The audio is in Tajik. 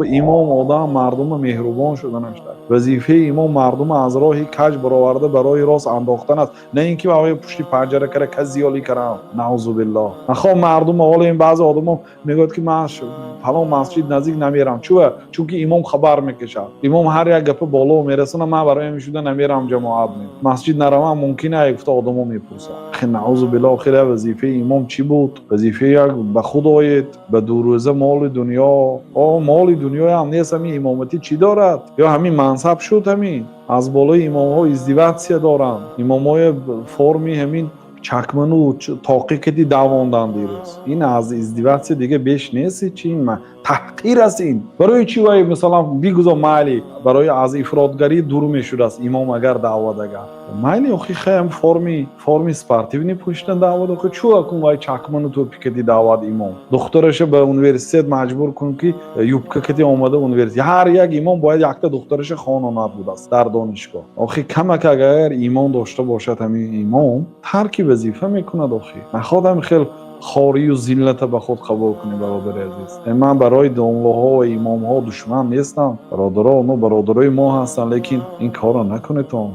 Имом одам мардума меҳрубон шуданаш. Вазифаи имом мардума аз роҳи каҷ бароварда, ба роҳи рост андохтан аст, на ин ки ба пушти панҷара кара казиёлӣ карам, наъузу биллоҳ. Нахоҳ мардум, ҳоло ин баъзе одамо мегӯяд, ки ман фалон масҷид наздик намерам. Чува? Чунки имом хабар мекашад, имом ҳар як гапа боло мерасонад, ман барои ҳамин шуда намерам ҷамоат. Масҷид наравам мумкин ай, гуфта одамо мепурсад. Наъузу биллоҳ. Охира вазифаи имом чӣ буд? Вазифаи як ба худ оед, ба 2 рӯза моли дунё. О, моли дунёям нест, ҳамин имоматӣ чӣ дорад? Ё ҳамин мансаб шуд, ҳамин аз болои имомҳо издеваться доранд. Имомҳои форми ҳамин чакману тоқӣ кади давондан дирӯз, ин аз издеваться дига беш нест. Чи ин таҳқир аст ин? Барои чӣ вай, масалан, бигузор, майли, барои аз ифротгарӣ дур мешудааст имом. Агар даъват, агар майли, охи хаям форми спортивный пӯшидан даъват, охи чӯ акун вай чакману тӯпи кади даъват? Имом духтараша ба университет маҷбур кун, ки юбка кади омада университет. Ҳар як имом бояд якта духтараша хононад будааст дар донишгоҳ. Охи камак агар имон дошта бошад, ҳамин имом тарки вазифа мекунад. Охи нахоҳад ҳам хел хорию зиллата ба худ қабул кунӣ. Бародари азиз, ман барои домлоҳо ва имомҳо душман нестам. Бародаро, оно бародарои мо ҳастанд, лекин ин корро накунедон.